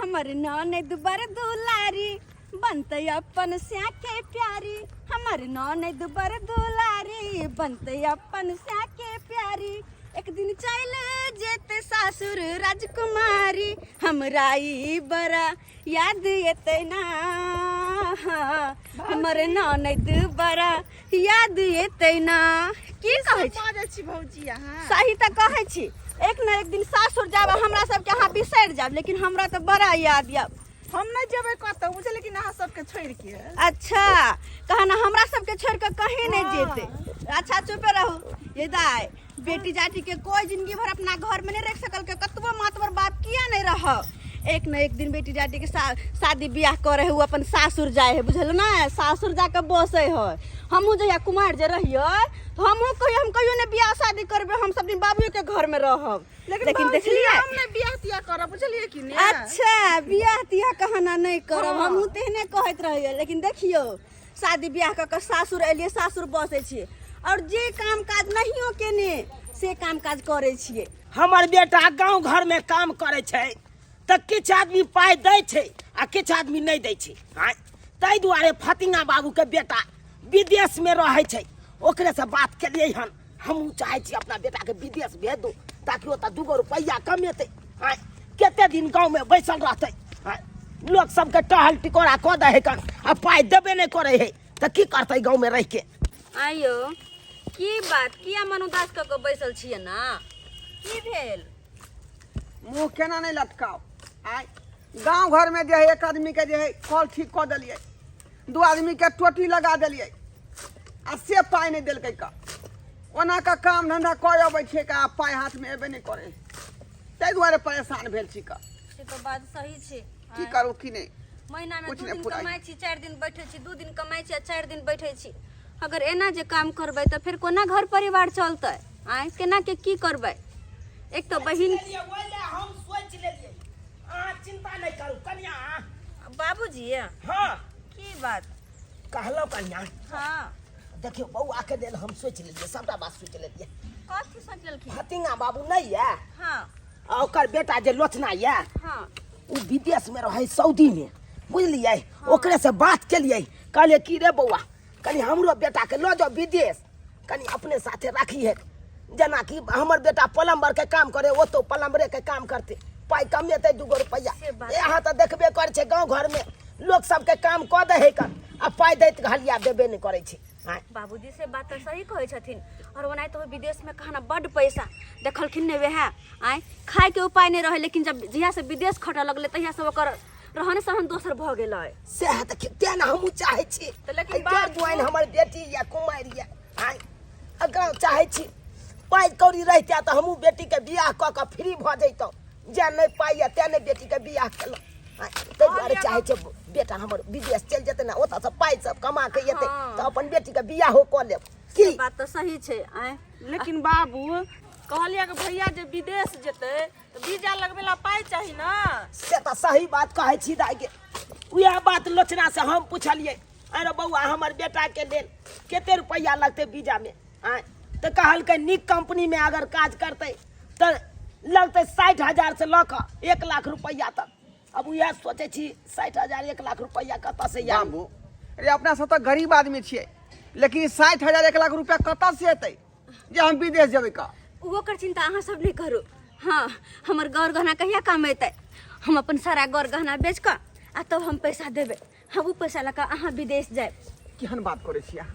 हमर ननद बड़ दुलारी बनतै अपन स्याके प्यारी। हमर ननद बड़ दुलारी बनतै अपन स्याके प्यारी। एक दिन चल जेतै सासुर राजकुमारी, हमरा ई बड़ा याद एतै ना। हमर ननद बड़ा याद एतै ना। की कहै छी? बाजै छी भौजी अहाँ? सही तऽ कहै छी। एक न एक दिन सासुर जाब, हमरा सबके अहाँ बिसरि जायब, लेकिन हमरा तऽ बड़ा याद आयब। हम नहि जेबै कतहु, बुझलियै? लेकिन अहाँ सबके छोड़ि के। अच्छा, कहना हमरा सबके छोड़ के कहीं नहीं जेते। अच्छा, चुपे रहू। ये दाई, बेटी जाति के कोई जिंदगी भर अपना घर में नहीं रख सकल के, कतबो मातबर बाप किया नहीं रह, एक न एक दिन बेटी जाति के शादी ब्याह करे है, उ अपन सासुर जाए है, बुझल ना? सासुर जाके बसे है। हमहूँ जहिया कुमार जे रहियै तो हमहूँ कहियो, हम कहियो नहीं ब्याह शादी करबे, हम सब दिन बाबुए के घर में रहब। लेकिन लेकिन देखलियै, हम नहि बियाह तियाह करब, बुझलियै कि नहि? अच्छा, बियाह तियाह कहना नहीं करब। हमहूँ तेहने कहैत रहियै, लेकिन देखियौ, शादी बियाह कऽ कऽ सासुर एलियै, सासुर बसै छियै और जे काम काज नहियो केने से काम काज करै छियै। हमर बेटा गांव घर में काम करे छै तऽ किछु आदमी पाइ दै छै आ किछु आदमी नहि दै छै। आँय, ताहि दुआरे फतिंगा बाबू के बेटा विदेश में रहै छै, ओकरे से बात केलियै हन। हमहूँ चाहै छी अपना बेटा के विदेश भेज दू ताकि ओतऽ दूगो रुपैआ कमेतै। आँय, कते दिन गाँव में बैसल रहतै? आँय, लोक सबके टहल टिकोरा कऽ दै है कन आ पाइ देबे नहि करै है, तऽ की करतै गाँव में रहि के? आइयो की बात, किया मन उदास कऽ कऽ बैसल छियै ना? की भेल? मुँह केना नहि लटकाउ? आय, गाँव घरमे जे है, एक आदमीके जे है कल ठीक कऽ देलियै, दू आदमीके टोटी लगा देलियै, आ से पाइ नहि देलकै। का ओना कऽ काम धन्धा कऽ अबै छियै का, पाइ हाथमे एबे नहि करै, ताहि दुआरे परेशान भेल छी का। से तऽ बात सही छै। की करू की नहि? महीना में कुछ 2 नहि दिन फुराइ। कमाइ छी, 4 दिन बैठे छी, 2 दिन कमाइ छी आ 4 दिन बैठे छी। अगर एना जे काम करबै तऽ फेर कोना घर परिवार चलतै? आँय, केना के की करबै? एक तऽ बहिन लेलियै, ओहि लए हम सोचि लेलियै, अहाँ चिंता नहि करू कनिया। बाबूजी। हाँ। की बात? कहलहुँ कनिया। हाँ। देखियौ, बौआ के लेल हम सोचि लेलियै, सबटा बात सोचि लेलियै। कथी सोचि लेलखिन? फतिंगा बाबू नहि यऽ? हाँ। आ ओकर बेटा जे लोचना यऽ, हाँ, ओ विदेश में रहै सऊदी में, बुझलियै? ओकरे से बात केलियै, कहलियै की रे बौआ, कनि हमरो बेटा के लऽ जाओ विदेश, कनि अपने साथे राखी है। जेनाकि हमर बेटा प्लम्बर के काम करे, ओतौ प्लम्बरे के काम करते, पाइ कमेतै दूगो रुपैआ। से बात। यहाँ तऽ देखबे करै छै, गाँव घर में लोक सबके काम कऽ दै है कन आ पाइ दैत घलिया देबे नहि करै छै। आँय। बाबूजी, से बात तऽ सही कहै छथिन। और ओनाहितो विदेश में कहना बड्ड पैसा देखलखिन ने वएह। आँय, खाय के उपाय नहि रहै, लेकिन जब जहिया से विदेश खटऽ लगलै तहिया से ओकर रहन सहन दोसर भऽ गेलै। सएह देखियौ, तें ने हमहूँ चाहै छी। तऽ लेकिन एहि बाबू- जुआइन हमर बेटी यऽ, कुमारि यऽ। आँय, अगर चाहै छी पाइ कौड़ी रहिते तऽ हमहूँ बेटीके बियाह कऽ कऽ फ्री भऽ जैतहुँ। जे नहि पाइ यऽ तें नहि बेटीके बियाह केलहुँ। आँय, ताहि दुआरे चाहै छै बेटा हमर विदेश चलि जेतै ने, ओतऽसँ पाइ सब कमा के एतै तऽ अपन बेटीके बियाहो कऽ लेब। की से बात तऽ सही छै। आँय। लेकिन बाबू, कहलियै कि भैया जे विदेश जेतै तऽ वीजा लगबै ला पाइ चाही ने। से तऽ सही बात कहै छी दाइ गे। उएह बात लोचना से हम पुछलियै, अरे बौआ, हमर बेटाके लेल कते रुपैआ लगतै वीजामे? आँय, तऽ कहलकै नीक कंपनीमे अगर काज करतै तऽ लगतै 60,000 से लऽ कऽ 1 लाख रुपैआ तक। अब उएह सोचै छी, 60,000 1 लाख रुपैआ कतऽसँ आनू? बाबू रे, अपना सब तऽ गरीब आदमी छियै, लेकिन 60,000 1 लाख रुपया कतऽ से एतै जे हम विदेश जेबै का? ओकर चिंता अहाँ सब नहि करू। हाँ, हमर गौर गहना कहिया काम एतै? हम अपन सारा गौर गहना बेच कऽ आ तब हम पैसा देबै। हम ओ पैसा लऽ कऽ अहाँ विदेश जायब। केहन बात करै छियै अहाँ?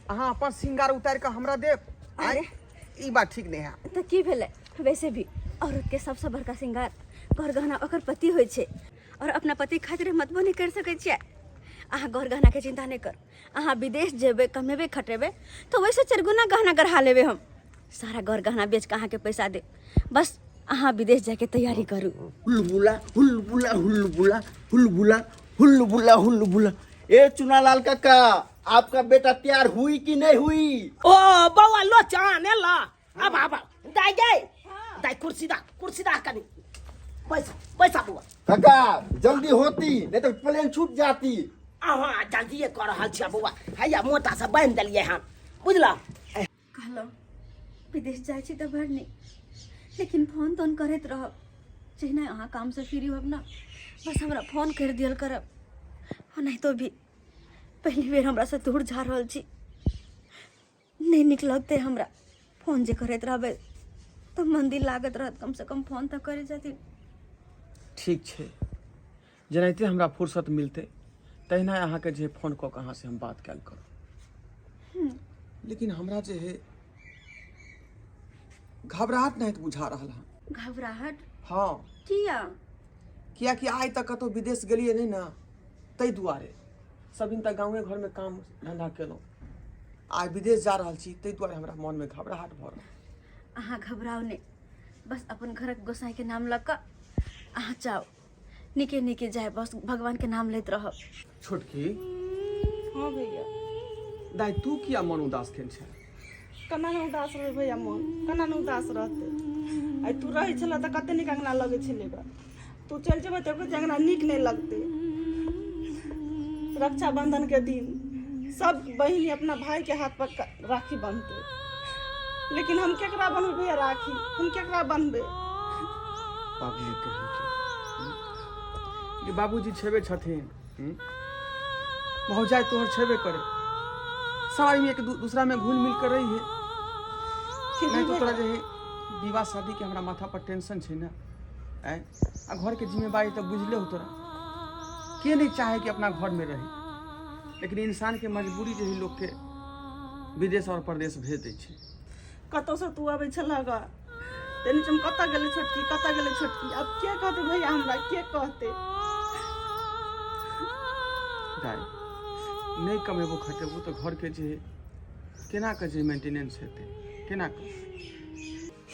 अहाँ अपन श्रृंगार उतारि कऽ हमरा देब? आँय, ई बात ठीक नहि है। तऽ की भेलै? वैसे भी औरत के सबसँ बड़का श्रृंगार गौर गहना ओकर पति होइ छै, और अपना पति खातिर हम मतबो नहि करि सकै छियै। अहाँ गौर गहनाके चिंता नहि करू। अहाँ विदेश जेबै, कमेबै खटेबै तऽ ओहिसँ चारि गुना गहना गढ़ा लेबै। हम सारा गौर गहना बेच कऽ अहाँके पैसा देब, बस अहाँ विदेश जायके तैयारी करू। हुलबुला हुलबुला हुलबुला हुलबुला हुलबुला हुलबुला। ए चुनालाल काका, आपका बेटा तैयार हुई कि नहीं हुई? ओ बौआ लोचन, एला? आब आब दाइ गे दाइ, कुर्सी दा, कुर्सी दा, कनी बैसा बैसा बौआ। काका, जल्दी होती, नहीं तो प्लेन छूट जाती। अहाँ जल्दिए कऽ रहल छियै बौआ। हैया मोटा से बान्हि देलियै हन, बुझलऽ? कहलहुँ विदेश जाइ छी तऽ बड़ नीक, लेकिन फोन तोन करैत रहब। जहिना अहाँ कामसँ फ्री होब ने, बस हमरा फोन करि दियल करब। ओनाहितो भी पहली बेर हमरा से दूर जा रहल छी, नहि नीक लगतै हमरा। फोन जे करैत रहबै तऽ मन दिल लागत रहत, कम से कम फोन तऽ करै छथिन। ठीक छै, जेनाहिते हमरा फुर्सत मिलतै तहिना अहाँके जे फोन कऽ कऽ अहाँसँ हम बात कयल करब। लेकिन हमरा जे है घबराहट नहि बुझा रहल हँ। घबराहट? हँ। किया? कियाकि आइ तक कतहु विदेश गेलियै नहि ने, ताहि दुआरे। सब दिन तऽ गाँवे घरमे काम धन्धा केलहुँ, आइ विदेश जा रहल छी, ताहि दुआरे हमरा मनमे घबराहट भऽ रहल। अहाँ घबराउ नहि, बस अपन घरक गोसाईके नाम लऽ कऽ अहाँ जाउ, नीके नीके जाय, बस भगवानके नाम लैत रहब। छोटकी। हाँ भैया। दाइ, तू किया मन उदास केने छै? केना नहि उदास रहबै भैया, मन केना नहि उदास रहतै? आइ तू रहै छलह तऽ कते नीक अङ्गना लगै छलै ग। तू चलि जेबै तऽ एको अङ्गना नीक नहि लगतै। रक्षाबंधन के दिन सब बहिनी अपना भाई के हाथ पर राखी बन्हतै, लेकिन हम केकरा बन्हबै भैया राखी? हम केकरा बन्हबै? पगली कहीं के जे बाबूजी छेबे छथिन, भौजाई तोहर छेबे करे, सब आदमी एक दूसरा में घुल मिल कर रही है। नहीं तो तोरा जे है विवाह शादी के हमरा माथा पर टेंशन छै ने, आँय, आ घर के जिम्मेवारी तऽ बुझले हो तोरा। के नहीं चाहे कि अपना घर में रही, लेकिन इंसान के मजबूरी जे है लोग के विदेश और परदेश भेज दै छै। कतौसँ तू अबै छलह ग तऽ नीचाँमे कतऽ गेलै छोटकी, कतऽ गेलै छोटकी? आब के कहतै भैया हमरा, के कहतै? दाइ, नहि कमेबो खटेबो तऽ घरके जे केना कऽ जे मेंटेनेंस हेतै, केना कऽ?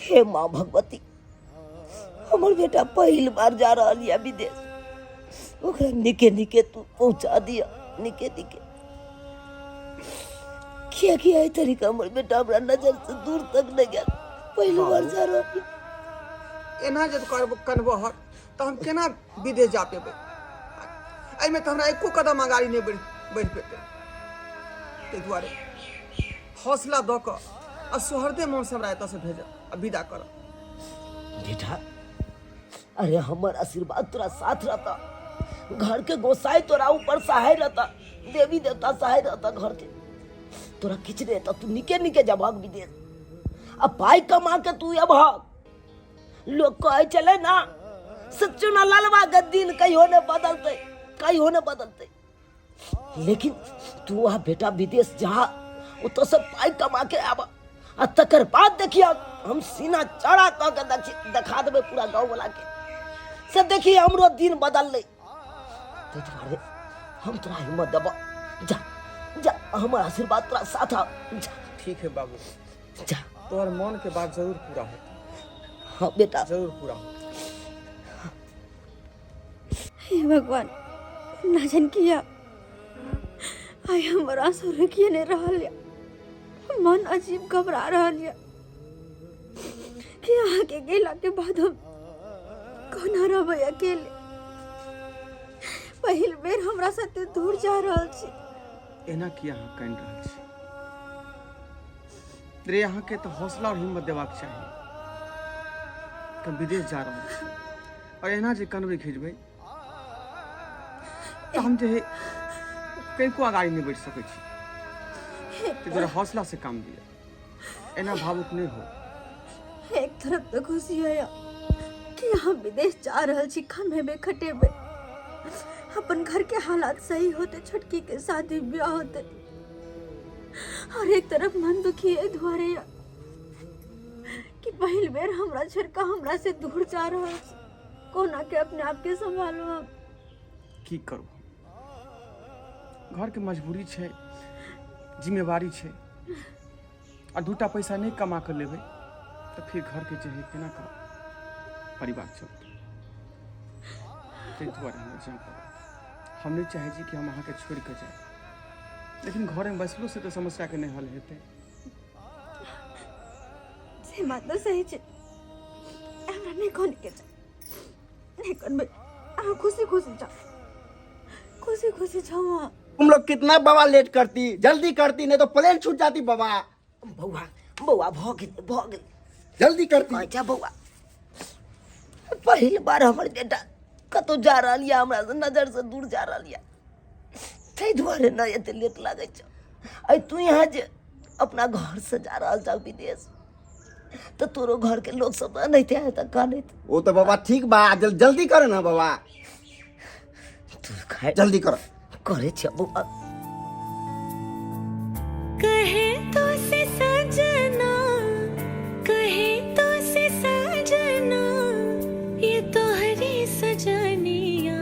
हे माँ भगवती, हमर बेटा पहिल बार जा रहल यऽ विदेश, ओकरा नीके नीके तू पहुँचा दिअ, नीके नीके। कियाकि एहि तरीका हमर बेटा हमरा नजर से दूर तक नहि गेल, पहिल बार जा रहल यऽ। एना जब करब कनबहक तऽ हम केना विदेश जा पेबै? एहिमे तऽ हमरा एको कदम अगाड़ी नहि बढ़ि पेतै। ताहि दुआरे हौसला दऽ कऽ आ सोहरदे मोनसँ हमरा एतऽसँ भेजब आ विदा करब। बेटा, अरे हमर आशीर्वाद तोरा साथ रहता, घर के गोसाई तोरा ऊपर सहाय रहता, देवी देवता सहाय रहता घर के, तोरा किछ नहीं रहता। तू निके निके जबाक विदेश आ पाई कमा के तू अबहक। लोग कहे चले ना, सच्चू ना ललवा के दिन कहियो ने बदलते, कहियो ने बदलते। लेकिन तू वहाँ बेटा विदेश जा, ओतऽ से पाई कमा के आब आ तकर बाद देखिए हम सीना चौड़ा कऽ के देखा देबै पूरा गाँव वाला के, से देखिए हमरो दिन बदललै। ताहि दुआरे हम तोरा हिम्मत देबऽ, जा जा, हमर आशीर्वाद तोरा साथ आ, जा। ठीक है बाबू। जा। तोहर मन के बात जरूर पूरा होतै। हाँ बेटा। जरूर पूरा होतै। हे भगवान, ना जान किया आइ हमर आंसू रुकिए नहीं रहल या, मन अजीब घबरा रहल या कि अहाँके गेला के बाद हम कोना रहबै अकेले। पहिल बेर हमरा साथे दूर जा रहल छी। एना किया अहाँ कानि रहल छी रे? अहाँके तऽ हौसला और हिम्मत देबाक चाही कि हम विदेश जा रहल छी, और एना जे कनबै खिजबै तऽ हम जे है कनिको अगाड़ी नहि बढ़ि सकै छी। ताहि दुआरे हौसला से काम लिअ, एना भावुक नहि हो। एक तरफ तऽ खुशी होइए कि हम विदेश जा रहल छी, कमेबै खटेबै, अपन घर के हालात सही होते, छोटकी के शादी ब्याह होते, और एक तरफ मन दुखी एहि दुआरे यऽ कि पहिल बेर हमरा छोड़ि कऽ हमरा से दूर जा रहल छी, कोना के अपने आप के संभालू हम? की करू, घरके मजबूरी छै, जिम्मेवारी छै, आ दूटा पैसा नहि कमा कऽ लेबै तऽ फिर घरके जे है केना कऽ परिवार चलतै? ताहि दुआरे हमरा जाय पड़त। हम नहि चाहै छी कि हम अहाँके छोड़ि कऽ जाय, लेकिन घरमे बैसलो से तऽ समस्याके नहि हल हेतै। से बात तऽ सही छै, हमरा नहि कहने के छै, नहीं करबै। अहाँ खुशी खुशी जाओ, खुशी खुशी जाओ अहाँ। तुम लोग कितना बाबा लेट करती, जल्दी करती, नहीं तो प्लेन छूट जाती बाबा। बौआ, बौआ, भऽ गेल, भऽ गेल। जल्दी करती। अच्छा बौआ, पहिल बार हमर बेटा कतहु जा रहल यऽ हमरा नजरसँ दूर जा रहल यऽ ताहि दुआरे ने एते लेट लागै छै आइ तू यहाँ जे अपना घरसँ जा रहल छह विदेश तऽ तोरो घरके लोक सब एनाहिते हेतऽ कानैत ओ तऽ बाबा ठीक बा जल्दी कर ना बाबा तू खाइ जल्दी कर करै छियै बौआ कहे तो से सजना कहे तो से सजना ये तोहरी सजनिया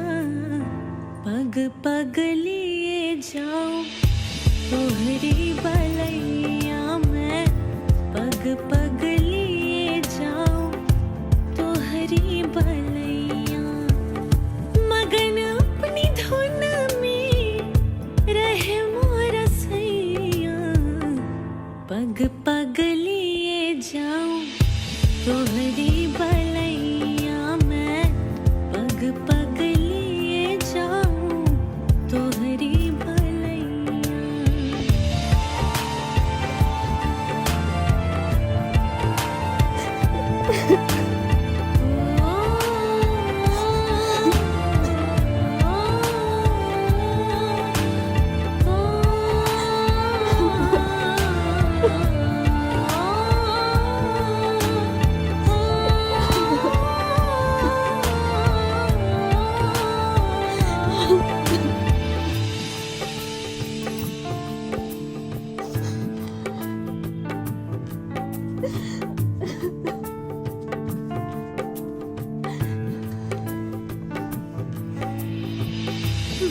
पग पग लिए जाऊं तोहरी बलैया मैं पग पग लिए जाऊं तोहरी बलैया मगन अपनी धुन में रहे मोरा सैया पग पग लिए जाऊं तोहरी बलैया मैं पग पग लिए जाऊं तोहरी बलैया।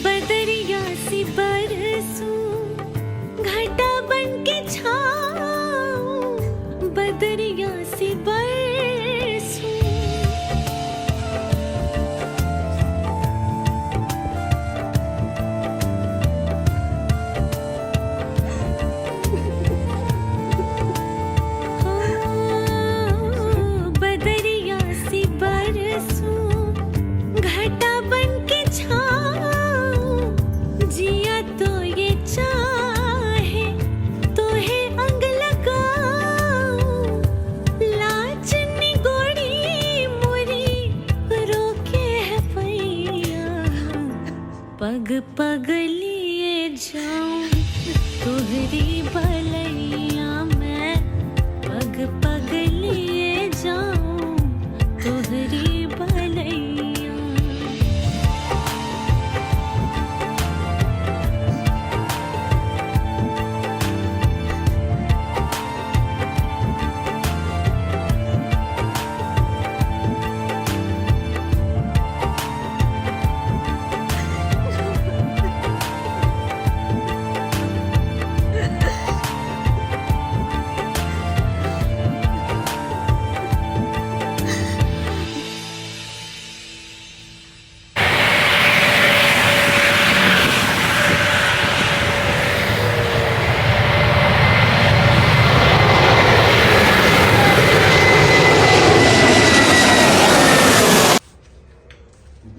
बदरिया सी बरसूं घटा बन के छाऊं बदरिया सी बरसूं। हो बदरिया सी बरसूं घटा बन के छाऊं जिया तो ये चाहे तो है अंग लगाऊं लाज निगोड़ी मोरी रोके है पैया पग पग लिए जाऊं तोहरी बलैया मैं पग पग लिए जाऊं तोहरी बलैया।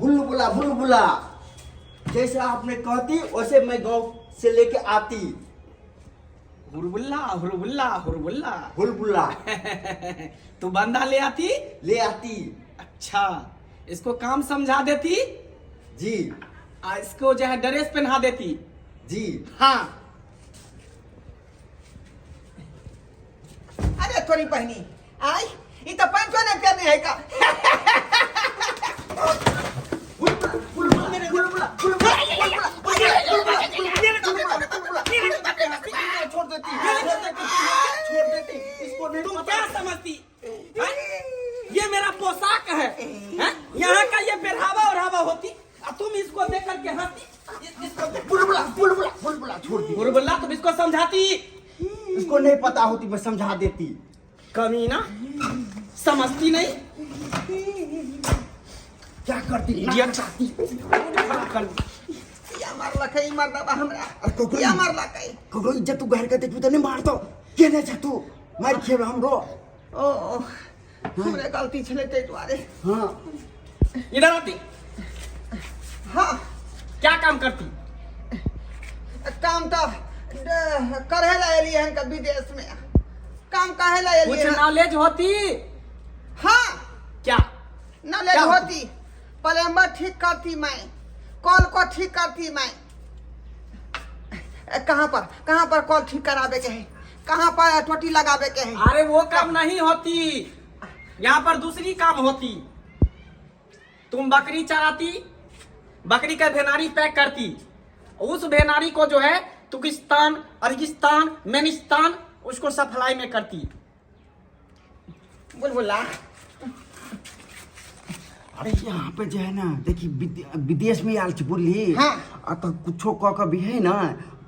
बुलबुला बुलबुला, जैसे आपने कहती वैसे मैं गांव से लेके आती। हुरबुल्ला हुरबुल्ला हुरबुल्ला बुलबुला। तू बंदा ले आती? ले आती। अच्छा, इसको काम समझा देती? जी। आ इसको जो है ड्रेस पहना देती? जी। हाँ। अरे थोड़ी बहनी आई ई तो पैंटो नहीं पहने है का। छोड़ देती, छोड़ देती इसको नहीं। तुम क्या समझती हैं? ये मेरा पोशाक है, हैं? यहाँ का ये पहरावा ओढ़ावा होती और तुम इसको देख करके हंसती। इसको बुलबुला बुलबुला बुलबुला छोड़ दी। बुलबुला तुम इसको समझाती? इसको नहीं पता होती मैं समझा देती। कमीना समझती नहीं। क्या करती? इडियट। कर या मारलकै ई मर्दबा हमरा। अरे ककरो या मारलकै। ककरो इज्जत उगार के देखबी त नहीं मारतो। केने छ तू? मार खेब हमरो। ओ हमरे गलती छलै ताहि दुआरे। हाँ। इधर आती। हाँ। क्या काम करती? काम तो करे ला एलियै हन का विदेश में। काम काहे ला एलियै कुछ हन? नॉलेज होती? हाँ। क्या नॉलेज क्या होती? प्लम्बर ठीक करती मैं, कल को ठीक करती मैं। ए, कहाँ पर कल ठीक करावे के है, कहाँ पर टोटी लगावे के है? अरे वो काम नहीं होती, यहाँ पर दूसरी काम होती। तुम बकरी चराती, बकरी का भेनारी पैक करती, उस भेनारी को जो है तुर्किस्तान, अरगिस्तान, मेनिस्तान उसको सप्लाई में करती। बुलबुला अरे यहाँ पे जो है ना देखी विदेश में आयल छी बुझली। हाँ। आ तो कुछो कऽ के भी है ना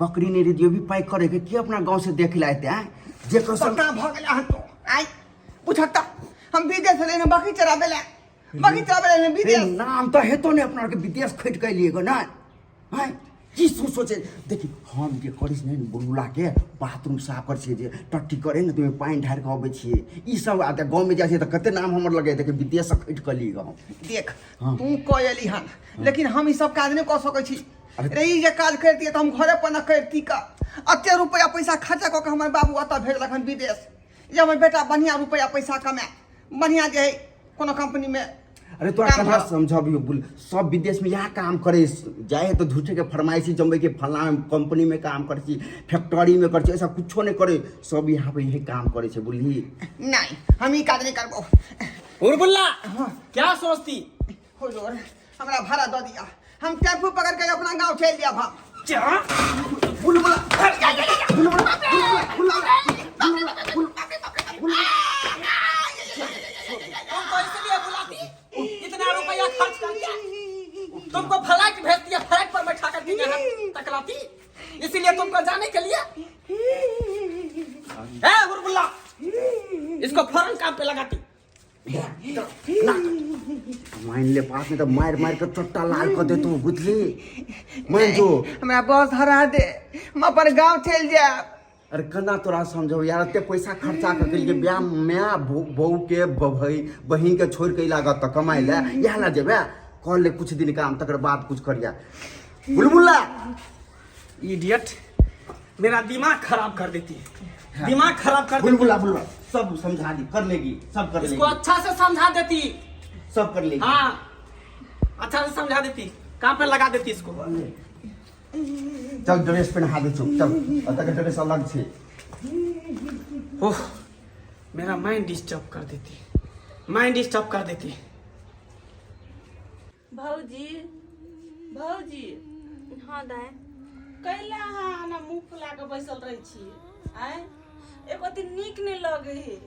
बकरी नहीं रही भी पाई करे के की अपना गांव से देख लाते हैं जे कसम पक्का भऽ गेलै अहाँ तो आइ पूछत तऽ हम विदेश एलियै हन बकरी चराबै लए, बकरी चराबै लए रे विदेश। नाम तऽ हेतो ने अपना के विदेश खटि के एलियै गो ना आँय की सोचे। देखी हम जे करै छियै ने बुलबुला के बाथरूम साफ करै छियै, जे टट्टी करे ने तऽ ओहिमे पानि ढारि कऽ अबै छियै ई सब। आ तऽ गाँवमे जाइ छियै तऽ कते नाम हमर लगै, देखी विदेश से खटि कऽ एलियै गाँव। देख हाँ। तू कऽ एली हन, लेकिन हम ई सब काज नहि कऽ सकै छी। अरे- रे ई जे काज करितियै तऽ हम घरे पर न करिती का। एते रुपैआ पैसा खर्चा कऽ के हमर बाबू एतऽ भेजलक हन विदेश, जे हमर बेटा बढ़िआँ रुपैआ पैसा कमाए, बढ़िआँ जे हइ कोनो कंपनी में। अरे तोरा काम कथा कर। समझबियो बुल, सब विदेश में यहाँ काम करे जाए है तो झूठे के फरमाइशी जमबे के फलाना कंपनी में काम करे छी, फैक्ट्री में करे छी, ऐसा कुछो नहीं करे, सब यहाँ पे यही काम करे छे बुझली। नहीं हम ई काज नहीं करबो। उर्बुल्ला क्या सोचती? हुजूर हमरा भाड़ा दऽ दिया, हम टेम्पू पकड़ के अपना गांव चलि जायब। हम क्या? बुलबुला बुलबुला बुलबुला बुलबुला तुमको इसलिए बुलाती, इतना रुपया खर्च करके तुमको फ्लाइट भेजती है, फ्लाइट पर बैठा करके यहाँ तक लाती, इसलिए तुमको जाने के लिए। ए उर्बुल्ला इसको फौरन काम पे लगाती। मान ले बात नहीं तो मार मार के चट्टा लाल कर दे तू बुझली। मान जो हमरा बस धरा दे, हम अपन गांव चलि जायब। अरे केना तोरा समझौ यार, एते पैसा खर्चा कर के ब्याह माय बहू के भई बहिन के छोड़ के लागत तऽ कमाइ ले इएह ला जेबे कर ले कुछ दिन काम तकर बाद कुछ करिया। बुलबुला इडियट मेरा दिमाग खराब कर देती है, दिमाग खराब कर देती। बुलबुला बुलबुला सब समझा दी, कर लेगी सब कर इसको लेगी, अच्छा से समझा देती, सब कर लेगी। हाँ अच्छा से समझा देती, काम पे लगा देती इसको। चल ड्रेस पहना दे चल, चल के ड्रेस अलग छे। ओह मेरा माइंड डिस्टर्ब कर देती, माइंड डिस्टर्ब कर देती। भौजी भौजी। हाँ दाय। कैला अहाँ एना मुँह फुला कऽ बैसल रहै छी? आँय एको दिन नीक नहि लगै है।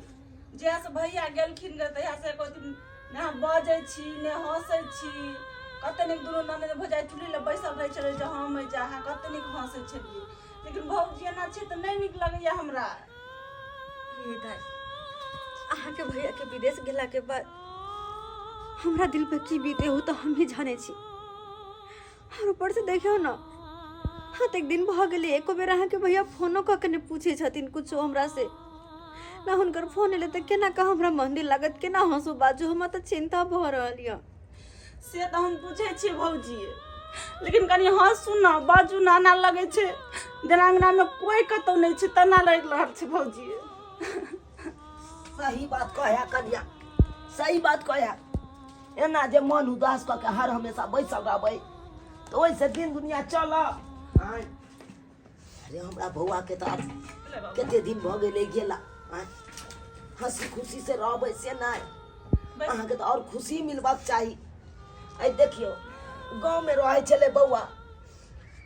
जहियासँ भैया गेलखिन गे तहियासँ एको दिन ने अहाँ बजै छी ने हँसै छी। कते नीक दुनू ननद भौजाइ चुल्ही लग बैसल रहै छलै जे हम जे अहाँ कते नीक हँसै छलियै, लेकिन भौजी एना छै तऽ नहि नीक लगैया हमरा। हे दाय अहाँके भैया के विदेश गेला के बाद हमरा दिल पे की बीते हो तो हम ही जाने छी। और ऊपर से देखियो ना, हाँ तो एक दिन भऽ गेलै एको बेर अहाँके भैया फोनो कऽ के नहि पूछै छथिन कुछो हमरा से ना। हुनकर फोन एलै तऽ केना कऽ हमरा मंदिर लागत, केना हँसू बाजू, हमरा तऽ चिंता भऽ रहल यऽ। से तऽ हम बुझै छियै भौजी, लेकिन कनि हँसू ने बाजू ने, एना लगै छै जेना अङ्गनामे कोइ कतहु नहि छै तेना लागि रहल छै भौजी। सही बात कहया कनिया, सही बात कहया। एना जे मन उदास कऽ के हर हमेशा बैसल रहबै तऽ ओहिसँ दिन दुनिया चलत। अरे हमरा बौआ के तऽ आब कते दिन भऽ गेलै गेला, हंसी खुशी से रहबै से नहि, अहाँके तऽ आओर खुशी मिलबाक चाही। आइ देखियौ गाँवमे रहै छलै बौआ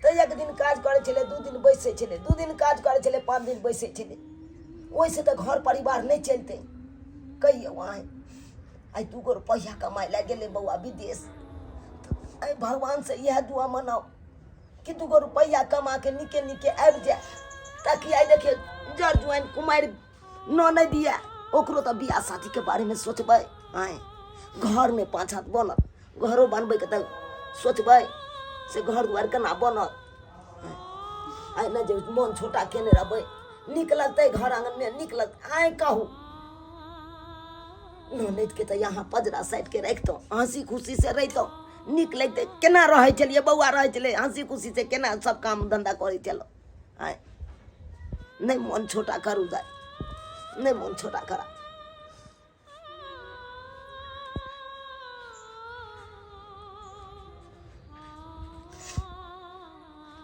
तऽ एक दिन काज करै छलै 2 दिन बैसै छलै, 2 दिन काज करै छलै 5 दिन बैसै छलै, ओहिसँ तऽ घर परिवार नहि चलतै। कहियौ अहाँ आइ 2 गो रुपैआ कमाइ लए गेलै बौआ विदेश, आइ भगवानसँ इएह दुआ मनाउ कि 2 गो रुपैआ कमा के नीके नीके आबि जाए, ताकि आइ देखियौ जर जुआइन कुमारि न नहि दिए ओकरो तऽ बियाह शादीके बारेमे सोचबै। आँय घरमे 5 हाथ बनत, घरो बनबैके तऽ सोचबै से घर दुआरि केना बनत। आइ ने जे मन छोटा केने रहबै नीक लगतै घर आङ्गनमे नीक लगतै। आँय कहू ननदिके तऽ यहाँ पजरा साटिके राखितहुँ, हँसी खुशीसँ रहितहुँ, नीक लगितै। केना रहै छलियै बौआ, रहै छलै हँसी खुशीसँ, केना सब काम धन्धा करै छलहुँ। आँय नहि मन छोटा करू दाइ, नहि मन छोटा करा।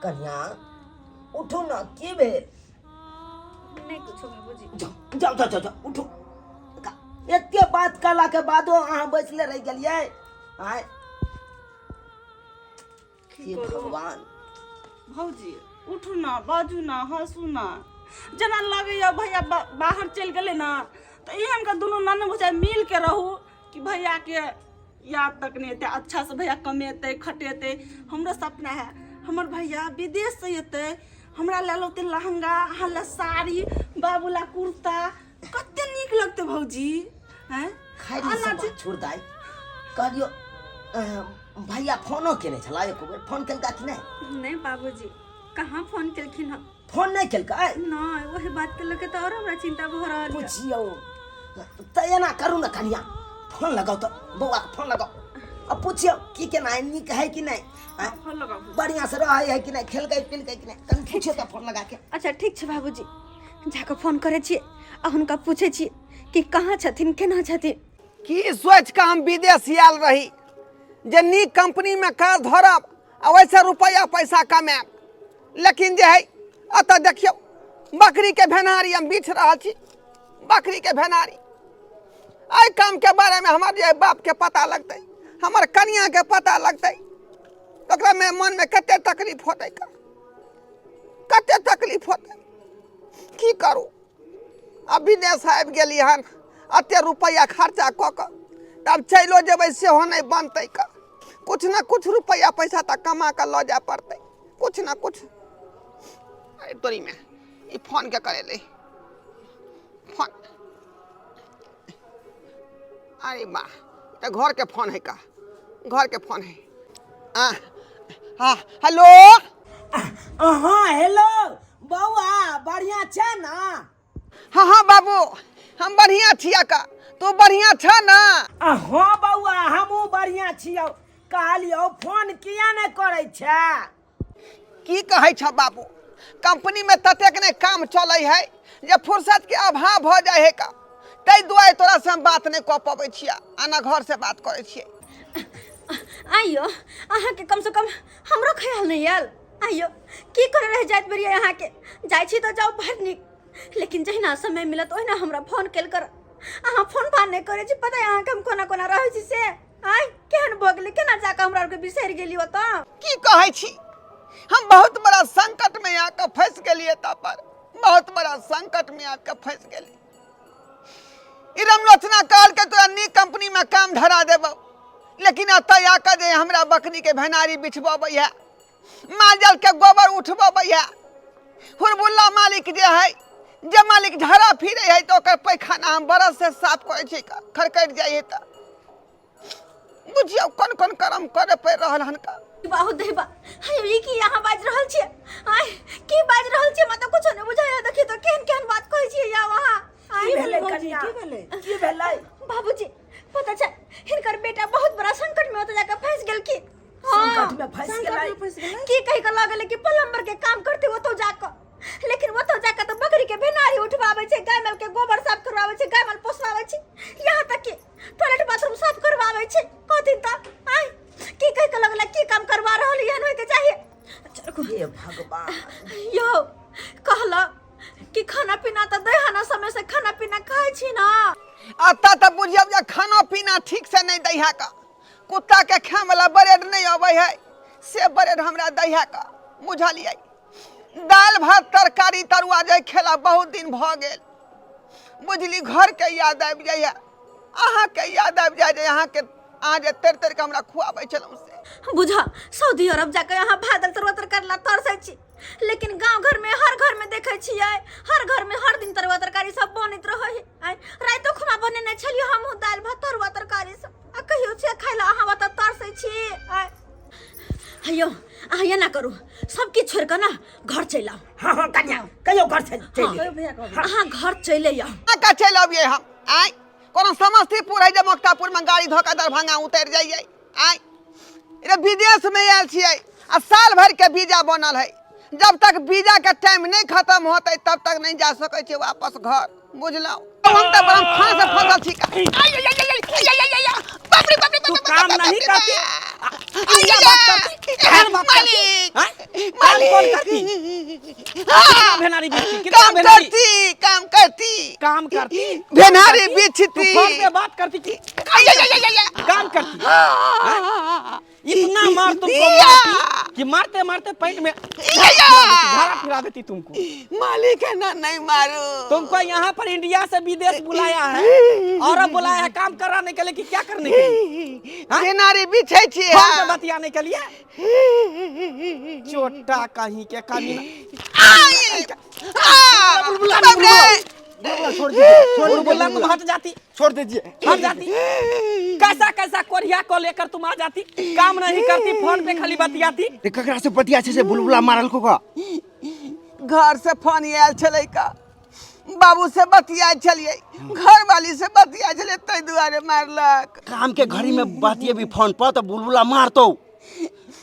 कन्या उठू ने की भेल नहि कुछो बाबूजी जाउ जाउ जाउ जाउ जाउ, उठू एते बात कहला के बादो अहाँ बैसले रहि गेलियै आँय हे भगवान भौजी उठू ना बाजू ना हंसू ना जेना लगैया भैया बाहर चलि गेलै ना तऽ एहन के दुनू ननू भौजाइ मिल के रहू कि भैया के याद तक नहि एतै अच्छा से भैया कमेतै खटेतै हमरो सपना है हमर भैया विदेश से एतै हमरा लए लौतै लहंगा अहाँ लए साड़ी बाबू लए कुर्ता कते नीक लगतै भौजी हैं खैर ई सब बात छोड़ दाइ कहलियो भैया फोनो केने छला एको बेर फोन केलका कि नहि नहि बाबूजी कहाँ फोन केलखिन हँ फोन नहि केलकै नहि ओहि बात के लऽ के तऽ आओर हमरा चिंता भऽ रहल यऽ बुझियौ तऽ एना करू ने कनिया फोन लगाउ तऽ बौआके फोन लगाउ आ पुछियौ की केना है नीक है कि नहि आँय? फोन लगाउ बढ़िआँ से रहै है कि नहि खेलकै पिलकै कि नहि कनि पुछियौ तऽ फोन लगा के अच्छा ठीक छै बाबूजी जाकऽ फोन करै छियै आ हुनका पूछै छियै कि कहाँ छथिन केना छथिन की सोचि कऽ हम विदेश आयल रही जे नीक कंपनीमे काज धरब आ ओहिसँ रुपैआ पैसा कमायब लेकिन जे है एतऽ देखियौ बकरीके भेनारी हम बिछ रहल छी बकरीके भेनारी एहि कामके बारेमे हमर जे बापके पता लगतै हमर कनियाके पता लगतै ओकरामे मनमे कते तकलीफ होतै कते तकलीफ होतै की करू आ विदेश आबि गेली हन एते रुपैआ खर्चा कऽ कऽ तऽ आब चलिओ जेबै सेहो नहि बनतै कऽ किछु ने किछु रुपैआ पैसा तऽ कमा कऽ लऽ जाय पड़तै किछु ने किछु अरे तोरीमे ई फोन के करेलै फोन अरे वाह तऽ घरके फोन है का घरके फोन है आ हाँ हेलो हाँ हेलो बौआ बढ़िया छै ना हाँ हाँ बाबू हम बढ़िया छिया का तू बढ़िया छ ना आ हाँ बौआ हमहूँ बढ़िया छियौ कहलियौ फोन किया नहि करै छै की कहै छ बाबू कंपनी में ततेक ने काम चलै है जे फुर्सत के अभाव भऽ जाइ है का ताहि दुआरे तोरा से हम बात नहि कऽ पबै छियै आ ना घर से बात करै छियै आइयो अहाँके कमसँ कम हमरो ख्याल नहि आयल आइयो की करे रह जाइत बेरिया अहाँके जाइ छी तऽ जाउ बड़ नीक लेकिन जहिना समय मिलत ओहिना हमरा फोन केल कर अहाँ फोन फान नहि करै छी पता है अहाँके हम कोना कोना रहै छी से आइ केहन भऽ गेलै केना जाकऽ हमरा आरके बिसरि गेली ओतऽ की कहै छी हम बहुत बड़ा संकट में आके फंस गेलियै एतऽ पर बहुत बड़ा संकट में आके फंस गेली ई रामलोचना कहलकै तोरा नीक कंपनी में काम धरा देबौ लेकिन एतऽ आके जे हमरा बकरी के भेनारी बिछबबै है माल जाल के गोबर उठबबै है हुरबुल्ला मालिक जे है जे मालिक झड़ा फिरे है तऽ ओकर पैखाना हम बरस से साफ करै छी खरकटि जाइ है तऽ बुझियौ कोन कोन कर्म करे पड़ि रहल हन का बहुत दहिबा हयो ई की यहाँ बाजि रहल छियै आय की बाजि रहल छियै मतलब कुछो नहि बुझाइया देखियौ तऽ केहन केहन बात कहै छियै या वहाँ आय की भेलै भौजी, कनिया की भेलै? की भेलै बाबूजी पता छै हिनकर बेटा बहुत बड़ा संकट में ओतऽ जाके फंसि गेलखिन हाँ। संकट में फंसि संकट गेलै में फंसि गेलै की कहि के लागल कि प्लम्बर के काम करते ओतौ जाके लेकिन ओतौ जाके तऽ बकरी के भेनारी उठवाबै छै गाय माल के गोबर साफ करवाबै छै गाय माल पोसवाबै छै यहाँ तक कि टॉयलेट बाथरूम साफ करवाबै छै कहथिन तऽ आय की कहि के लगला की काम करवा रहल एहन होय के चाहिए चल हे भगवान यौ कहला कि खाना पीना तऽ दै हना समय से खाना पीना खाइ छी ना एतऽ तऽ बुझियौ जे खाना पीना ठीक से नहि दै है का कुत्ता के खाय वाला ब्रेड नहि अबै है से ब्रेड हमरा दै है का बुझलियै दालि भात तरकारी तरुआ जे खेला बहुत दिन भऽ गेल बुझली घरके याद आबि जाइए अहाँके याद आबि जाय जे अहाँके अहाँ जे तर तर के हमरा खुआबै छलहुँ से बुझा सऊदी अरब जाके यहाँ भादल तरुआ तरकारी ला तरसै छी लेकिन गांव घर में हर घर में देखै छियै हर घर में हर दिन तरुआ तरकारी सब बनैत रहै है आय रातो खुना बनेने छलियै हमहूँ दालि भात तरुआ तरकारी सब आ कहियो छै खाय ला अहाँ ओतऽ तरसै छी आय हैयो अहाँ एना करू सब किछु छोड़ि कऽ ने घर चलि आउ हाँ हाँ कन्या कहियो घर चलि चलि कहियो भैया कहबै अहाँ घर चलि आउ का चलि अबियै हम आँय कोनो समस्तीपुर है जे मुक्तापुरमे गाड़ी धऽ कऽ दरभंगा उतरि जइयै आँय रे विदेशमे आयल छियै आ साल भरिके वीजा बनल है जब तक वीजा के टाइम नहीं खत्म होतै तब तक नहीं जा सकै छियै वापस घर बुझलहुँ हम तऽ बड़ा फांस फंसल छी का। आइ, आइ, आइ, आइ, आइ, आइ, आइ, आइ, बाप रे, बाप रे, तू बाप रे, काम बाप रे, नहीं बाप रे, करती बाप रे। आ, आइ, इया आइ, बात करती आइ, एहन बात करती मालिक हैं? मालिक काम कौन करती? कितना भेनारी बेचती? कितना काम भेनारी? करती, काम करती, काम करती, भेनारी तू बेचती। फोन पे बात करती कि काम करती? हाँ? इतना मार तुमको मारती कि मारते मारते पेंट में झाड़ा फिरा देती तुमको। मालिक है ना, नहीं मारो। तुमको यहाँ पर इंडिया से विदेश बुलाया है और अब बुलाया है काम कराने के लिए कि क्या करने के लिए? हाँ? भेनारी बिछै छी। फोन पे बतियाने के लिए? चोटा कहीं के कमीना। बुलबुला, बुलबुला छोड़ दीजिए, छोड़ बुलबुला, दीजिए। तुम हट जाती, छोड़ दीजिए, हट जाती। कैसा कैसा कोरिया को लेकर तुम आ जाती, काम नहीं करती, फोन पे खाली बतियाती। ते ककरा से बतिया छै से बुलबुला मारल को का? घर से फोन आयल छलै का, बाबू से बतिया छलियै, घर वाली से बतिया छलियै, ताहि दुआरे मारलक। काम के घड़ी में बतियेबी फोन पर तो बुलबुला मारतो।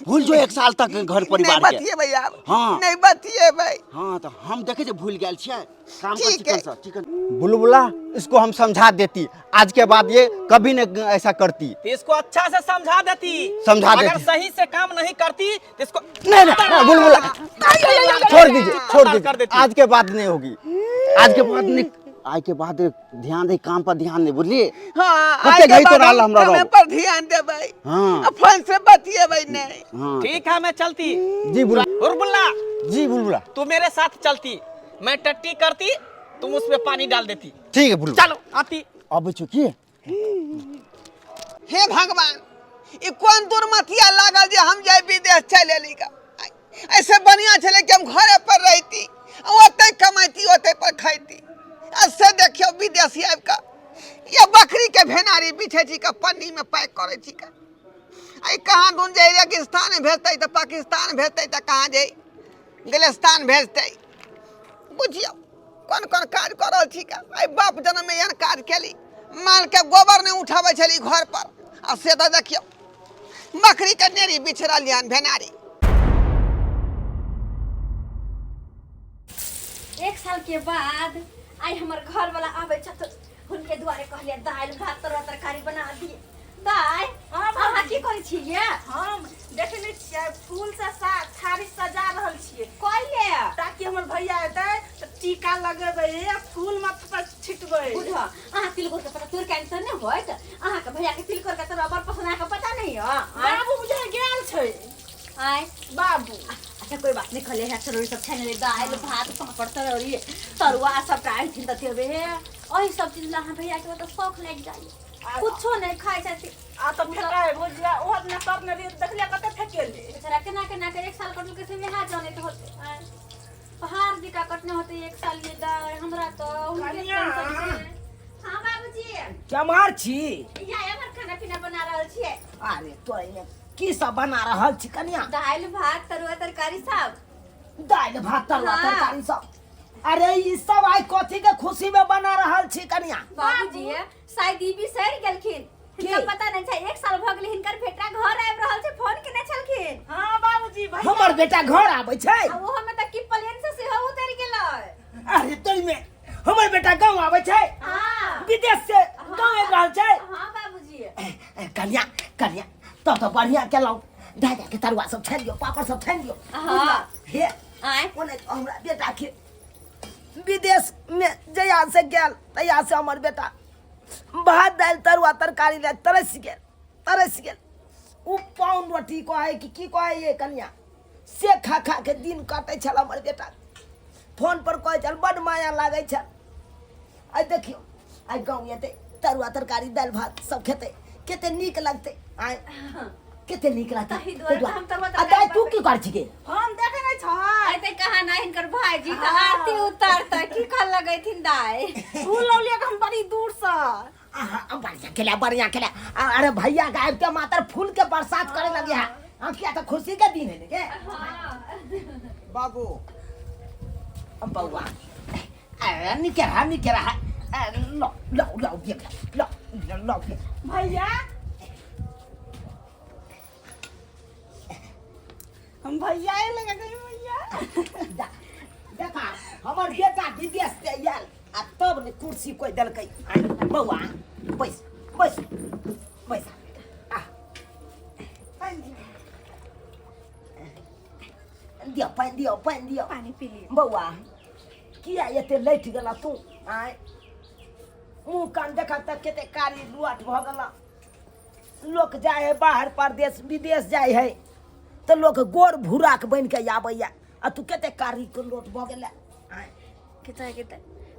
भूल जो एक साल तक घर परिवार नहीं के। बतियेबै आब। हाँ। नहीं बतियेबै। हाँ, तो हम देखे जे भूल गेल छियै। काम कर ठीक चिकन है। Sir, chicken. बुलबुला इसको हम समझा देती, आज के बाद ये कभी न ऐसा करती। तो इसको अच्छा से समझा देती, समझा अगर देती। सही से काम नहीं करती तो इसको नहीं नहीं, बुलबुला छोड़ दीजिए, छोड़ कर दीजिए, देती। आज के बाद नहीं होगी, आज के बाद नहीं, आज के बाद ध्यान दे, काम पर ध्यान दे, बुझलिए? हाँ, कते आइ के घड़ी बाद तोरा हम हमरा कामे रहू। पर ध्यान देबै। हाँ। आ फोन से बतियेबै नहीं। हाँ। ठीक है, मैं चलती। जी बुलबुला। बुलबुला। जी बुलबुला। तू मेरे साथ चलती, मैं टट्टी करती, तुम उसमें पानी डाल देती। ठीक है बुलबुला। चलो आती। अब चुकी है। हे भगवान, ई कोन दुर्मतिया लागल जे हम जाय विदेश चलि एली गा। ऐसे बढ़िया छलै कि हम घरे पर रहती, ओतै कमैती, ओतै पर खैती। आ से देखियौ विदेशी आबि कऽ या बकरी के भेनारी बिछै छी कऽ पन्नी में पैक करै छी कऽ। आई कहाँ दून जाय, रेगिस्तान भेजतै तऽ पाकिस्तान भेजतै तऽ कहाँ जाय गिलस्तान भेजतै। बुझियौ कोन कोन काज कऽ रहल छी कऽ। आइ बाप जन्म में एहन काज केली, माल के गोबर नहि उठाबै छली घर पर, आ से तऽ देखियौ बकरी के नेरी बिछ रहल हन भेनारी। एक साल के बाद आई हमर घर वाला आबै छथि, हुनके दुआरे कहलियै दालि भात तरुआ तरकारी बना दिए। दाइ, अहाँ की करै छियै? हम देखै नहि छियै, फूल से थारी सजा रहल छियै। कइले? ताकि हमर भैया एतै तऽ टीका लगेबै आ फूल माथ पर छिटबै। बुझ, अहाँ तिलकोर के पत्ता तोड़ि के आनि तऽ नहि होयत? अहाँके भैया के तिलकोर के तरुआ बड़ पसंद, अहाँके पता नहीं है? बाबू बुझाइ गेल छै। आय बाबू। अच्छा कोई बात नहीं, खले है चरौरी सब छानि ले, दालि भात पापड़ चरौरी तरुआ सबटा आनथिन तऽ देबै हे। एहि सब चीज ला अहाँ भैया के तऽ शौख लागि जाइए, कुछो नहीं खाइ छथिन। आ तऽ फेकाय भुजिया ओहो दिना करने रहियै तऽ देखलियै कते फेकेलै। बेचारा केना केना के एक साल कटल के से वएह जानैत होतै। आय पहाड़ जिका कटने होतै एक साल ये दाइ, हमरा तऽ हुनके कनिया। टेंशन छै। हाँ बाबूजी। केम्हर छी? या एम्हर खाना पीना बना रहल छियै। अरे तो की सब बना रहल छी कनिया? दालि भात तरुआ तरकारी सब। दालि भात तरुआ हाँ। तरकारी सब। अरे ई सब आइ कथी के खुशी में बना रहल छी कनिया? बाबूजी शायद ई बिसरि गेलखिन, हिनका पता नहीं छै एक साल भऽ गेलै हिनकर बेटा घर आबि रहल छै, फोन केने छलखिन। हाँ बाबूजी, भैया। हमर बेटा घर आबै छै? आ ओहो में तऽ की प्लेन से सेहो उतरि गेलै। अरे तोरी में हमर बेटा गाँव आबै छै? हाँ। विदेश से गाँव आबि रहल छै? हाँ बाबूजी। कनिया, कनिया तब तऽ बढ़िया केलहुँ, दादा के तरुआ सब छानि दियौ, पापड़ सब छानि दियौ। हाँ। हे आँय। ओने तऽ हमरा बेटा के विदेश में जहिया से गेल तहिया से हमर बेटा भात दालि तरुआ तरकारी लए तरसि गेल, तरसि गेल। ओ पाउन रोटी कहै कि की कहै ये कनिया, से खा खा के दिन काटै छल हमर बेटा। फोन पर कहै छल बड माया लागै छल। आइ देखियौ आइ गाँव एतै तरुआ तरकारी दालि भात सब खेतै, कते नीक लगतै। आइ कते नीक लगतै। ताहि दुआरे तऽ हम तरुआ आ तरकारी दाइ तू की करै छी गे? हम देखै नहि छह। आइ तऽ कहाँ ना हिनकर भाईजी तऽ आरती उतारतै, की कह लगैथिन दाइ? फूल लौलियै हम बड़ी दूर से। आहा, बढ़िया खेला, बढ़िया खेला। अरे भैया के आबिते मात्र फूल के बरसात करे लगे है। हाँ, किया तऽ खुशी के दिन है ने गे। बाबू। बौआ, अरे निके रहा, निके रहा। अरे, लो, लो, लो, देख, लो, लो, देख। भैया, हम भैया आए लगा गई भैया। देखा हमर बेटा विदेश से आयल आ तब ने कुर्सी कोई देलकै। आय, बौआ बैस, बैस, बैस। आ। दियौ पानि दियौ पानि दियौ पानी पी लिअ बौआ किया एते लटि गेला तू आँय मुँह कान देखा तऽ कते कारी लुआट भऽ गेला लोक जाइ है बाहर परदेश विदेश जाइ है तऽ लोक गोर भूराक बनि कऽ आबैया आ तू कते कारी के लोट भऽ गेला आँय केता केता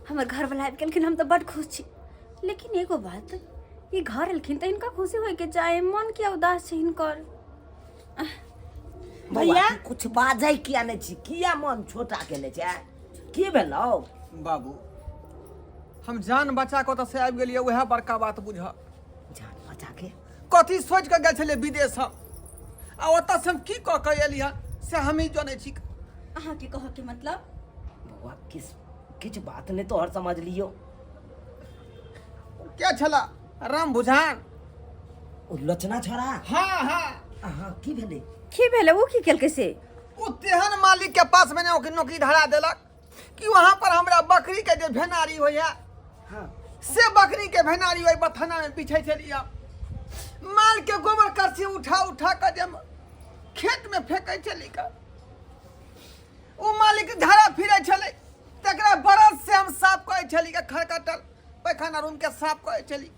हमर घरवला आबि गेलखिन हम तऽ बड्ड खुश छी लेकिन एगो बात ई घर एलखिन तऽ हिनका खुशी होइके चाही मन किया उदास छै हिनकर भैया कुछ बाजै किया नहि छी किया मन छोटा केने छै आँय? की भेलौ बाबू हम जान बचा कऽ ओतऽ से आबि गेलियै उएह बड़का बात बुझ जान बचा के कथी सोचि कऽ गेल छलियै विदेश हम आ ओतऽ से हम की कऽ कऽ एलियै हन से हमही जनै छी अहाँके कहऽके मतलब बौआ किस किछु बात नहि तोहर समझ लियौ के छला राम बुझान ओ लोचना छोरा हाँ हाँ अहाँ की भेलै की भेलै ओ की केलकै से ओ तेहन मालिक के पास में नौकरी नौकरी धरा देलक कि वहां पर हमरा बकरी के जे भेनारी होइया हाँ से बकरी के भेनारी ओहि बथाना में बिछै छलियै माल के गोबर करसी उठा उठा के जे खेत में फेंकै छली का ओ मालिक झाड़ा फिरै छलै तकरा बरस से हम साफ करै छली के खरकटल पैखाना रूम के साफ करै छली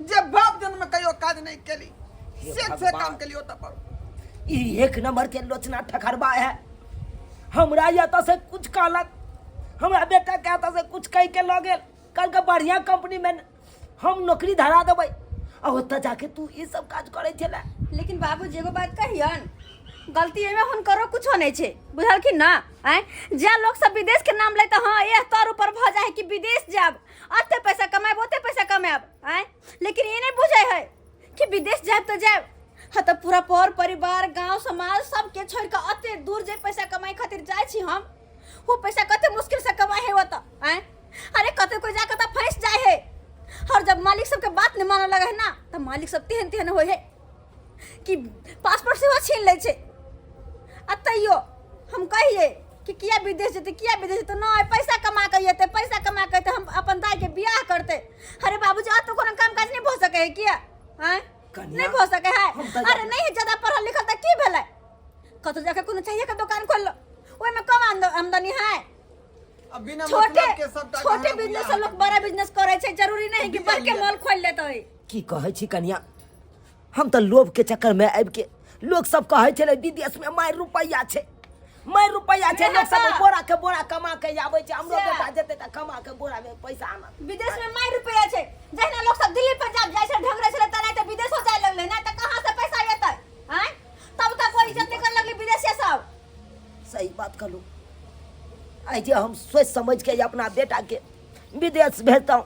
जे बाप जन्म में कहियो काज नहीं केली हे से से भगवान। काम केली ओतऽ पर ई एक नंबर के लोचना ठकरबा है हमरा एतऽ से कुछ कहलक हमरा बेटा के एतऽ से कुछ कहि के लऽ गेल कहलकै बढ़िया कंपनी में हम नौकरी धरा देबै आ ओतऽ जाके तू ई सब काज करै छलै लेकिन बाबूजी एगो बात कहियन गलती एहिमे हुनकरो कुछो नहि छै बुझलखिन ना आँय जे लोक सब विदेश के नाम ले तऽ हाँ एह तोर ऊपर भऽ जाइ है कि विदेश जायब एते पैसा कमायब ओते पैसा कमायब आँय लेकिन ई नहि बुझै है कि विदेश जायब तऽ जायब हाँ तऽ पूरा पर परिवार गांव समाज सबके छोड़ि कऽ एते दूर जे पैसा कमाइ खातिर जाइ छी हम वो पैसा कते मुश्किल से कमाइ है ओतऽ आँय अरे कते कोई जाके तऽ फंसि जाइ है और जब मालिक सबके बात नहीं मानऽ लगे है ना तऽ मालिक सब तेहन तेहन होइ है कि पासपोर्ट सेहो छीन लै छै आ तैयो हम कहिए कि किया विदेश जेतै किया विदेश जेतै नहि पैसा कमा के एतै पैसा कमा के एतै हम अपन दाई के बियाह करतै अरे बाबूजी और तो कोनो काम काज नहीं भऽ सकै है किया आँय कनिया, नहीं भऽ सकै है हम तऽ अरे नहीं है ज्यादा पढ़ल लिखल तऽ की भेलै कतौ जाके कोनो चाहिए के दोकान खोल लो ओहिमे कम आमदनी है अब बिना छोटे मतलब के सबटा छोटे गहना बिजनेस गुड़िया से लोग बड़ा बिजनेस करे छै जरूरी नहीं कि बिना बड़के लिया। मॉल खोल लेतै की कहै छी कनिया हम तऽ लोभके चक्करमे आबिके लोक सब कहै छलै विदेशमे मारि रुपैआ छै मारि रुपैआ छै लोक सब बोरा के बोरा कमा के आबै छै हमरो बेटा जेतै तऽ कमा के बोरा मे पैसा आनत विदेश में मारि रुपैआ छै जहिना लोक सब दिल्ली पंजाब जाइ छै ढंगरे छलै तेनाहिते विदेशो जाय लगलै ने तऽ कहाँ से पैसा एतै आँय तब तक कोई इज्जत नहीं कर लगलै विदेशिया सब सही बात कहलू आइ जे हम सोचि समझ के अपना बेटा के विदेश भेजतहुँ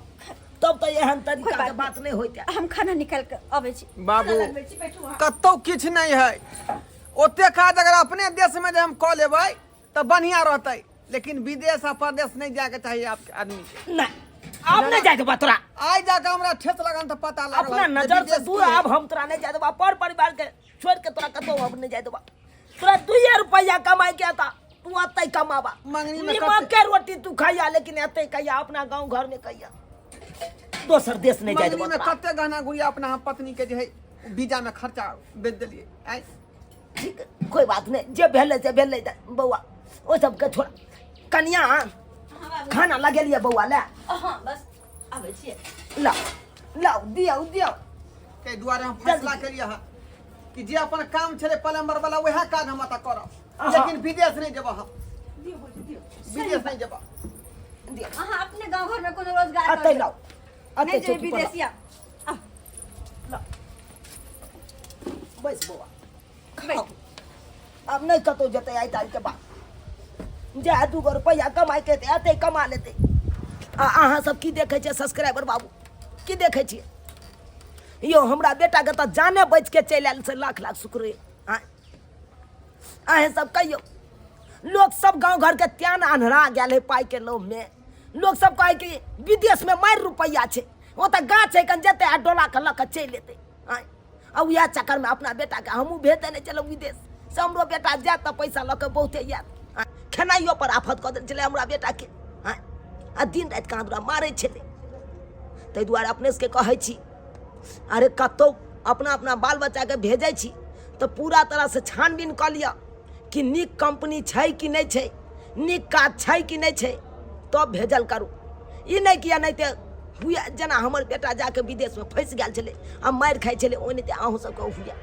तब तऽ एहन तरीका के बात नहि होइते हम खाना निकाल के अबै छी बाबू खाना लगबै छी बैठू अहाँ। कतौ किछु नहि है ओते काज अगर अपने देश में जे हम कऽ लेबै तऽ बढ़िया रहतै लेकिन विदेश आ परदेश नहि जायके चाही आपके आदमी के नहीं आब नहीं जाए देबा तोरा आइ जाके हमरा ठेस लगन तऽ पता लागल अपना जे नजर से विदेश दूर की है। आब हम तोरा नहि जाय देबा पर परिवार के छोड़ के तोरा कतौ अब नहि जाय देबा तोरा दुइये रुपैआ कमाई के आता तू अतै कमाबा मंगनी में नीमक के रोटी तू खाइया लेकिन एतै कहिया अपना गांव घर में कहिया दोसर देश नहीं जाय मंगनी देबो में तोरा। कते गहना गुड़िया अपना हम पत्नी के जे है बीजा में खर्चा बेच देलिए आइ ठीक कोई बात नहीं जे भेलै से भेलै बौआ ओ सबके छोड़ कनिया खाना लगेलिए बौआ ले हाँ बस आबै छियै लाओ लाओ दियौ दियौ ताहि दुआरे हम फैसला केलिए हँ कि जे अपन काम छलै प्लम्बर वाला वएह काज हम एतऽ करब लेकिन विदेश नहि जेबऽ हम विदेश नहि जेबऽ अहाँ अपने गांव घर में कोनो रोजगार अतै लाओ अतै नहीं जेबै चौकी पर लाओ। विदेशिया बैस बौआ खाओ आब नहि कतहु जेतै आइ तारीख के बाद जा दूगो रुपैआ कमाइ के एतै एतै कमा लेतै आ अहाँ सब की देखै छियै सब्सक्राइबर बाबू की देखै छियै यौ हमरा बेटाके तऽ जाने बचि के चलि आयल से लाख लाख शुक्र आँय अहें सब कहियौ लोक सब गाँव घरके त्यान अन्हरा गेल है पाइके लोभमे लोक सब कहै कि विदेशमे मारि रुपैआ छै ओतऽ गाछ है कन जेतै आ डोला के लऽ कऽ चलि एतै आँय आ उएह चक्करमे अपना बेटाके हमहूँ भेज देने छलहुँ विदेश से हमरो बेटा जायत तऽ पैसा लऽ कऽ बहुते आयत आँय खेनाइयो पर आफत कऽ देने छलै हमरा बेटाके आँय आ दिन राति कहाँ दुरा मारै छलै ताहि दुआरे अपने सबके कहै छी अरे कतहु अपना अपना बाल बच्चाके भेजै छी तऽ पूरा तरहसँ छानबीन कऽ लिअ कि नीक कंपनी छै कि नहि छै, नीक काज छै कि नहि छै, तब भेजल करू। ई नहि कि एनाहिते हुए जेना हमर बेटा जाके विदेशमे फँसि गेल छलै आ मारि खाइ छलै, ओनाहिते अहूँ सबके हुए।